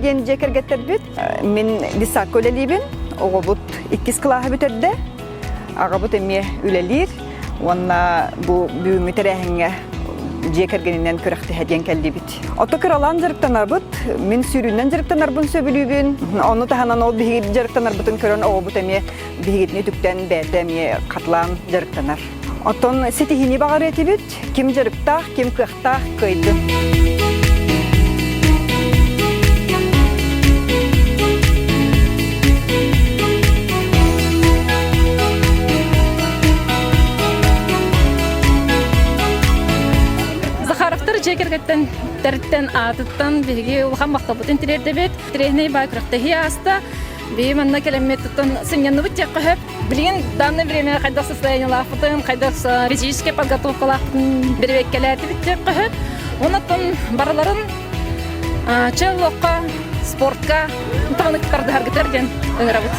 диэн дьиэ кэргэттэрбит. Мин детсадка үлэлиибин. Оҕобут иккис кылааһы бүтэрдэ. Аҕабыт эмиэ үлэлиир. Уонна бу бүгүҥҥү тэрээһиҥҥэ дьиэ кэргэнинэн күрэхтэһэ диэн кэллибит. Ото кыралаан дьарыктанабыт. Мин сүүрүүнэн дьарыктанарбын сөбүлүүбүн. Ону таһынан ол биһиги дьарыктанарбытын көрөн оҕобут эмиэ биһигитини үтүктэн бэйэтэ эмиэ хатылаан дьарыктанар. Оттон ситиһиини баҕарыа этибит. Ким дьарыктаах, ким кыахтаах кыайдын. Захаровтар дьиэ кэргэттэн тэриттэн аатыттан биһиги улахан махталбытын тириэрдэбит. Тренер бай күрэхтэһии ааста. Биһи манна кэлэммит туттан сынньанныбыт диэххэ сөп. Билигин данное время хайдах состояниелаахпытын, хайдах физическэй подготовкалаахпытын бэрэбиэркэлээтибит диэххэ сөп. Онон барыларын чөл олоххо, спортка тардыһаргытар диэн ыҥырабыт.